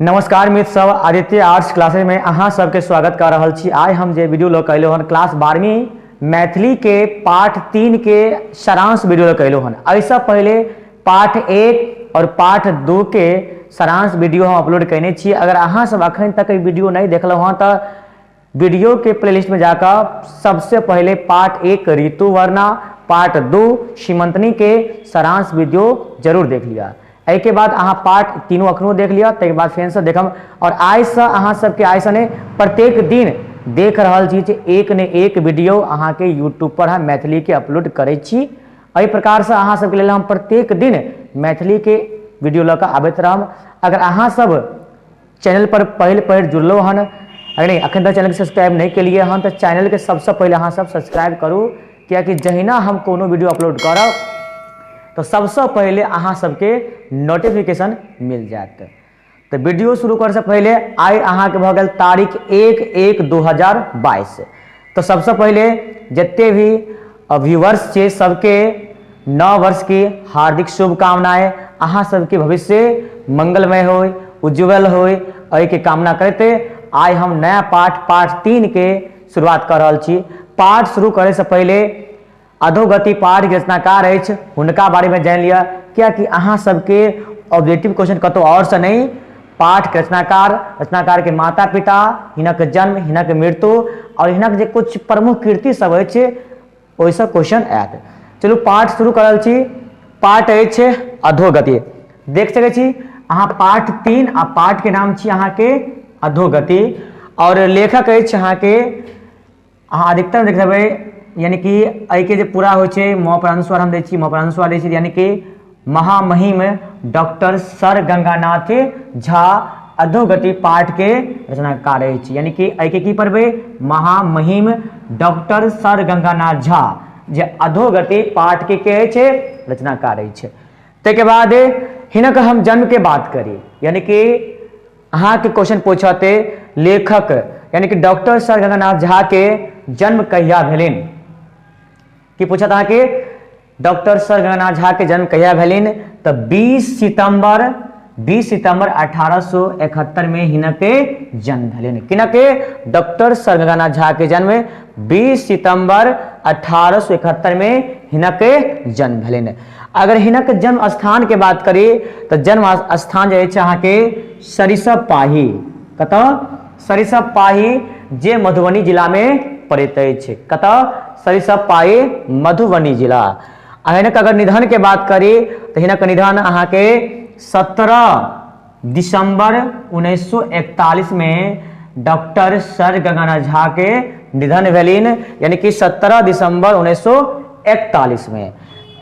नमस्कार मित्र सब, आदित्य आर्ट्स क्लासेज में अहाँ सबके स्वागत कर रहल छी। आइ हम जे वीडियो लऽ कऽ अयलहुँ हन, क्लास 12वीं मैथिली के पाठ 3 के सारांश वीडियो लऽ कऽ अयलहुँ हन। एहिसँ पहिले पाठ 1 और पाठ 2 के सारांश वीडियो हम अपलोड कयने छी। अगर अहाँ सब अखन तक ई वीडियो नहि देखलहुँ हँ तऽ वीडियो के प्लेलिस्ट में जाकर सबसे पहले पार्ट 1 ऋतुवर्णा, पार्ट 2 सीमंतनी के सारांश वीडियो जरूर देख लिया। एहिके बाद अहाँ पार्ट 3 अखनो देख लिअ, ताहिके बाद फेरसँ देखब। और आइसँ अहाँ सबके आइसँ नहि, प्रत्येक दिन देख रहल छी जे एक ने एक वीडियो अहाँके यूट्यूब पर हम मैथिलीके अपलोड करै छी। एहि प्रकारसँ अहाँ सबके लेल हम प्रत्येक दिन मैथिलीके वीडियो लऽ कऽ आबैत रहब। अगर अहाँ सब चैनल पर पहिल पहिल जुड़लहुँ हन, अगर नहीं अखन तक चैनलके सब्सक्राइब नहि केलियै हन तऽ चैनलके सबसँ पहिले अहाँ सब सब्सक्राइब करू, कियाकि जहिना हम कोनो वीडियो अपलोड करब तऽ सबसँ पहिले अहाँ सबके नोटिफिकेशन मिल जायत। तऽ वीडियो शुरू करसँ पहिले आइ अहाँके भऽ गेल तारीख 1/1/2022। तऽ सबसँ पहिले जते भी व्यूवर्स छै सबके नव वर्ष की हार्दिक शुभकामनाएं। अहाँ सबके भविष्य मंगलमय होय, उज्जवल होय, एहिके कामना करते आइ हम नया पाठ पाठ 3 के शुरुआत कर रहल छी। पाठ शुरू करैसँ पहिले अधोगति पाठ के रचनाकार अछि हुनका बारेमे जानि लिअ, कियाकि अहाँ सबके ऑब्जेक्टिव क्वेश्चन कतौ और से नहीं, पाठ के रचनाकार, रचनाकार के माता पिता, हिनक जन्म, हिनक मृत्यु और हिनक जे कुछ प्रमुख कृति सब अछि ओहिसँ क्वेश्चन आयत। चलू पाठ शुरू कर रहल छी। पाठ अछि अधोगति। देख सकै छी अहाँ पाठ 3 आ पाठ के नाम छी अहाँके अधोगति और लेखक अछि अहाँके, अहाँ अधिकतर देख लेबै, यानी कि एहिके जे पूरा होइ छै म पर अनुस्वार हम दै छी, म पर अनुस्वार दै छी, यानी कि महामहिम डॉक्टर सर गंगानाथ झा अधोगति पाठ के रचनाकार अछि। यानी कि एहिके की पढ़बै, महामहिम डॉक्टर सर गंगानाथ झा जे अधोगति पाठ के अछि रचनाकार अछि। ताहिके बाद हिनक हम जन्म के बात करी, यानी कि अहाँके क्वेश्चन पूछते लेखक यानी कि डॉक्टर सर गंगानाथ झा के जन्म कहिया भेलनि, की पूछत अहाँके डॉक्टर सर गंगानाथ झा के जन्म कहिया भेलनि, तऽ 20 सितंबर 1871 में हिनक जन्म भेलनि। किनक? डॉक्टर सर गंगानाथ झा के जन्म 20 सितंबर 1871 में हिनक जन्म भेलनि। अगर हिनक जन्म स्थान के बात करी तऽ जन्म स्थान जे अछि अहाँके सरिसब पाही। कतऽ? सरिसब पाही जे मधुबनी जिला में पड़ैत अछि। कतऽ? सरिसब पाही मधुबनी जिला। आ हिनक अगर निधन के बात करी तऽ हिनक निधन अहाँके 17 दिसंबर 1941 में डॉक्टर सर गंगानाथ झा के निधन भेलनि, यानी कि 17 दिसंबर 1941 में।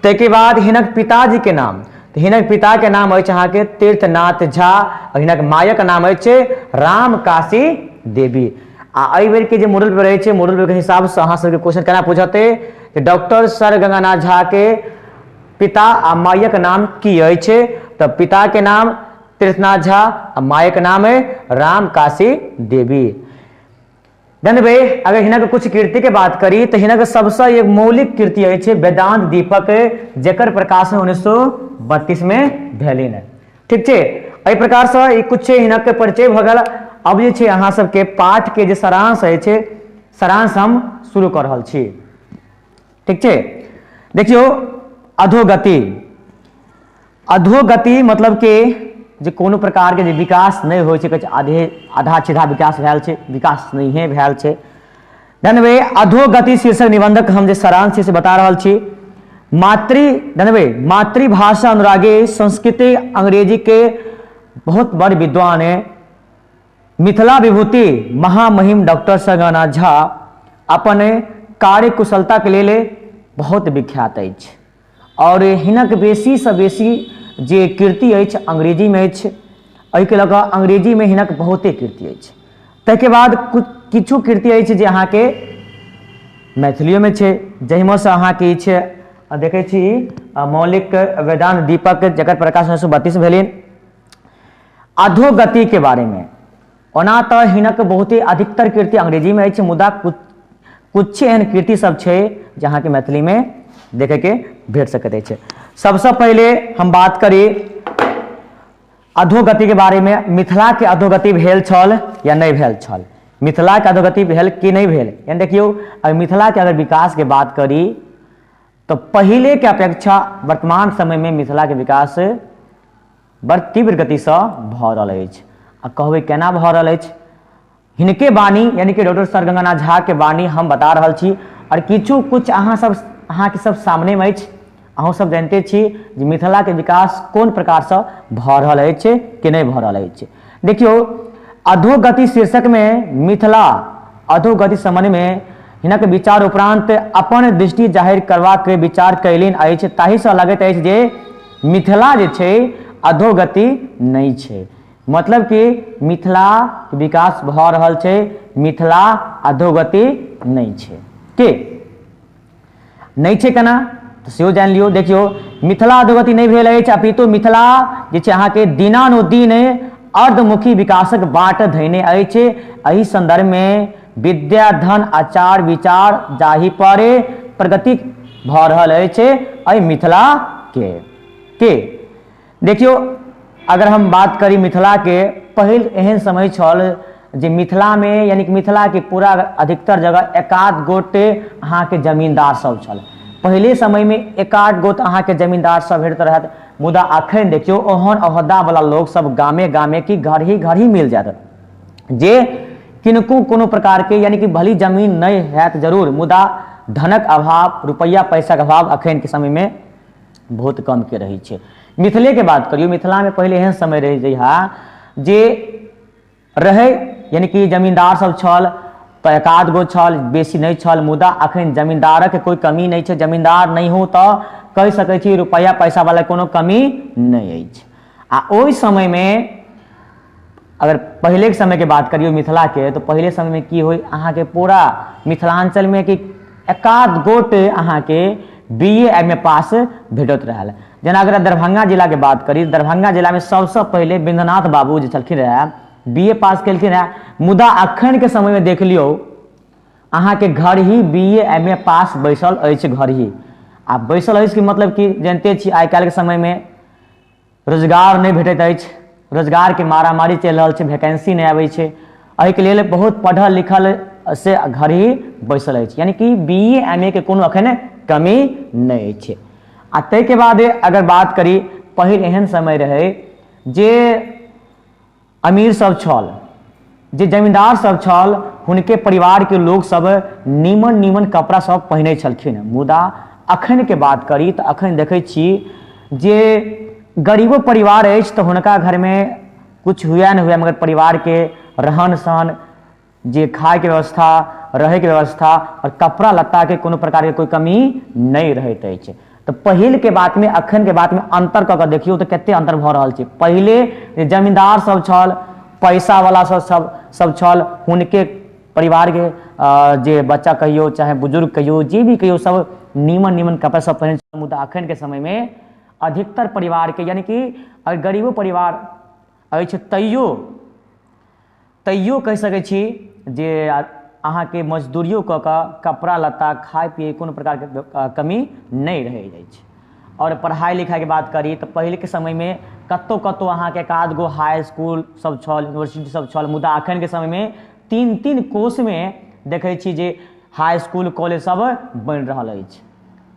ताहिके बाद हिनक पिताजी के नाम, तऽ हिनक पिता के नाम अछि अहाँके तीर्थनाथ झा और हिनक मायक नाम अछि रामकाशी देवी। आ एहि बेर के जे मॉडल पेपर अछि, मॉडल पेपर के हिसाब से अहाँ सबके क्वेश्चन केना पूछते, डॉक्टर सर गंगानाथ झा के पिता आ मायक नाम की अछि, तऽ पिता के नाम तीर्थनाथ झा आ मायक नाम है रामकाशी देवी। धन्यवाद। अगर हिनक कुछ कीर्ति के बात करी तो हिनक सबसे एक मौलिक कृति अछि वेदांत दीपक, जकर प्रकाशन 1932 में भेलनि। ठीक छै, एहि प्रकार से ई कुछ हिनक परिचय भऽ गेल। अब जे छै अहाँ सबके पाठ के जे सारांश अछि, सारांश हम शुरू कऽ रहल छी। ठीक छै, देखियौ अधोगति। अधोगति मतलब कि जे कोनो प्रकारके जे विकास नहि होइ छै, कहै छै आधे आधा छिधा विकास भेल छै, विकास नहिए भेल छै। धनवे अधोगति शीर्षक निबंधक हम जे सारांश छै से बता रहल छी। मातृ धनवे मातृभाषा अनुरागी संस्कृत अंग्रेजी के बहुत बड़ विद्वान है मिथिला विभूति महामहिम डॉक्टर सगनाथ झा अपन कार्य कुशलता के लेल बहुत विख्यात अछि और हिनक बेसीसँ बेसी जे कृति अछि अंग्रेजीमे अछि। एहिके लऽ कऽ अंग्रेजीमे हिनक बहुते कृति अछि। ताहिके बाद किछु कृति अछि जे अहाँके मैथिलियोमे छै, जाहिमे सँ अहाँके ई छै, देखै छी मौलिक वेदांत दीपक, जकर प्रकाशन 1932 भेलनि। अधोगतिके बारेमे ओना तऽ हिनक बहुते अधिकतर कृति अंग्रेजीमे अछि, मुदा कुछ एहन कृति सब छै जे अहाँके मैथिलीमे देखैके भेट सकैत अछि। सबसँ पहिले हम बात करी अधोगति के बारे में, मिथिला के अधोगति भेल छल या नहि भेल छल, मिथिला के अधोगति भेल कि नहि भेल। यानी देखियौ अगर मिथिला के अगर विकास के बात करी तो पहिले के अपेक्षा वर्तमान समय में मिथिला के विकास बड़ तीव्र गतिसँ भऽ रहल अछि। आ कहबै केना भऽ रहल अछि, हिनके वाणी यानी कि डॉक्टर सर गंगानाथ झा के वाणी हम बता रहल छी। और किछु कुछ अहाँ सब अहाँके सब सामनेमे अछि, अहूँ सब जानिते छी जे मिथिलाके विकास कोन प्रकारसँ भऽ रहल अछि कि नहि भऽ रहल अछि। देखियौ अधोगति शीर्षकमे मिथिला अधोगति सम्बन्धमे हिनक विचार उपरांत अपन दृष्टि जाहिर करबाक विचार कयलनि अछि, ताहिसँ लगैत अछि जे मिथिला जे छै अधोगति नहि छै, मतलब कि मिथिला के विकास भऽ रहल छै, मिथिला अधोगति नहि छै। के नहि छै केना तऽ सेहो जानि लियौ। देखियौ मिथिला अधोगति नहि भेल अछि, अपितु मिथिला जे छै अहाँके दिनानुदिन अर्धमुखी विकासक बाट धयने अछि। एहि संदर्भमे विद्या, धन, आचार विचार जाहि पर प्रगति भऽ रहल अछि एहि मिथिला के देखियौ अगर हम बात करी मिथिलाके, पहिल एहन समय छल जे मिथिलामे यानी कि मिथिलाके पूरा अधिकतर जगह एकाध गोटे अहाँके जमींदार सब छल। पहिले समयमे एकाध गोट अहाँके जमींदार सब भेटैत रहत, मुदा अखन देखियौ ओहन ओहदावला लोक सब गामे गामे कि घर ही घर ही मिल जायत, जे किनको कोनो प्रकारके यानी कि भली जमीन नहि हैत जरूर, मुदा धनक अभाव, रुपैआ पैसाके अभाव अखनके समयमे बहुत कमके रहै छै। मिथिलेके बात करियौ, मिथिलामे पहिले एहन समय रहै जहिया जे रहै यानी कि जमींदार सब छल तऽ एकाध गो छल, बेसी नहि छल, मुदा अखन जमींदारक कोइ कमी नहि छै। जमींदार नहि हो तऽ कहि सकै छी रुपैआ पैसावला कोनो कमी नहि अछि। आ ओहि समयमे अगर पहिलेके समयके बात करियौ मिथिलाके, तऽ पहिले समयमे की होइ अहाँके पूरा मिथिलाञ्चलमे कि एकाध गोट अहाँके बी ए एम ए पास भेटैत रहल। जेना अगर दरभंगा जिलाके बात करी, दरभंगा जिलामे सबसँ पहिले बिंदनाथ बाबू जे छलखिन रहए बी ए पास केलखिन रहए, मुदा अखनके समयमे देख लियौ अहाँके घर ही बी ए एम ए पास बैसल अछि घर ही। आ बैसल अछि कि मतलब कि जानिते छी आइ काल्हिके समयमे रोजगार नहि भेटैत अछि, रोजगारके मारामारी चलि रहल छै, वैकेंसी नहि आबै छै, एहिके लेल बहुत पढ़ल लिखल से घर ही बैसल अछि, यानी कि बी ए एम ए के कोनो एखन कमी नहि अछि। आ ताहिके बाद अगर बात करी, पहिल एहन समय रहै जे अमीर सब छल, जे जमींदार सब छल, हुनके परिवारके लोक सब नीमन नीमन कपड़ा सब पहिनै छलखिन। मुदा अखनके बात करी तऽ अखन देखै छी जे गरीबो परिवार अछि तऽ हुनका घरमे किछु हुए नहि हुए, मगर परिवारके रहन सहन, जे खायके व्यवस्था, रहैके व्यवस्था आओर कपड़ा लत्ताके कोनो प्रकारके कोइ कमी नहि रहैत अछि। तऽ पहिलके बातमे अखनके बातमे अन्तर कऽ कऽ देखियौ तऽ कते अन्तर भऽ रहल छै। पहिले जे जमींदार सब छल, पैसावला सब सब सब छल, हुनके परिवारके जे बच्चा कहियौ चाहे बुजुर्ग कहियौ जे भी कहियौ सब नीमन नीमन कपड़ा सब पहिरै छल। मुदा अखनके समयमे अधिकतर परिवारके यानी कि अगर गरीबो परिवार अछि तैयो तैयो कहि सकै छी जे अहाँके मजदूरियो कऽ कऽ कपड़ा लत्ता खाय पियै कोनो प्रकारके कमी नहि रहै अछि। आओर पढ़ाइ लिखाइके बात करी तऽ पहिलेके समयमे कतहु कतहु अहाँके एक आध गो हाई इसकुल सब छल, यूनिवर्सिटी सब छल, मुदा अखनके समयमे तीन तीन कोसमे देखै छी जे हाई इसकुल कॉलेज सब बनि रहल अछि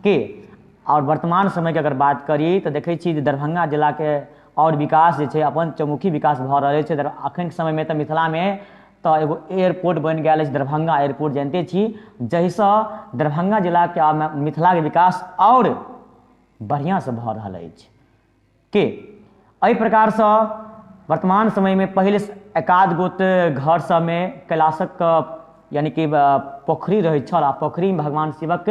की। आओर वर्तमान समयके अगर बात करी तऽ देखै छी जे दरभंगा जिलाके आओर विकास जे छै अपन चौमुखी विकास भऽ रहल अछि। अखनके समयमे तऽ मिथिलामे तऽ एगो एयरपोर्ट बनि गेल अछि, दरभंगा एयरपोर्ट जानिते छी, जाहिसँ दरभंगा जिलाके आ मिथिलाके विकास आओर बढ़िआँसँ भऽ रहल अछि। के एहि प्रकारसँ वर्तमान समयमे पहिले एकाध गोट घर सबमे कैलाशक यानी कि पोखरि रहैत छल आ पोखरिमे भगवान शिवक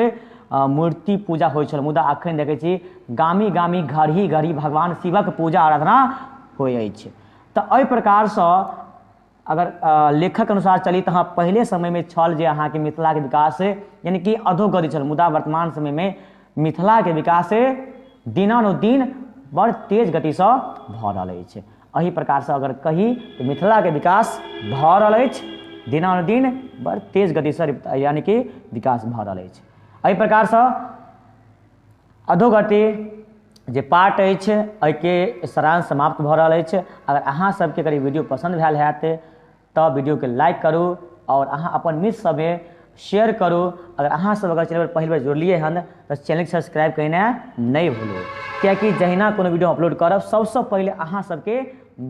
मूर्ति पूजा होइ छल, मुदा अखन देखै छी गामी गामी घर ही घर ही भगवान शिवक पूजा आराधना होइ अछि। तऽ एहि प्रकारसँ अगर लेखक अनुसार चली तऽ हँ पहिले समयमे छल जे अहाँके मिथिलाके विकास यानी कि अधोगति छल, मुदा वर्तमान समयमे मिथिलाके विकास दिनानुदिन बड़ तेज गतिसँ भऽ रहल अछि। एहि प्रकारसँ अगर कही तऽ मिथिलाके विकास भऽ रहल अछि दिनानुदिन बड़ तेज गतिसँ, यानी कि विकास भऽ रहल अछि। एहि प्रकारसँ अधोगति जे पाठ अछि एहिके सारांश समाप्त भऽ रहल अछि। अगर अहाँ सबके अगर ई वीडियो पसन्द भेल हैत तऽ वीडियोके लाइक करू आओर अहाँ अपन मित्र सबमे शेयर करू। अगर अहाँ सब अगर चैनल पर पहिल बेर जुड़लियै हन तऽ चैनलके सब्सक्राइब केनाइ नहि भूलू, कियाकि जहिना कोनो वीडियो अपलोड करब सबसँ पहिले अहाँ सबके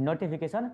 नोटिफिकेशन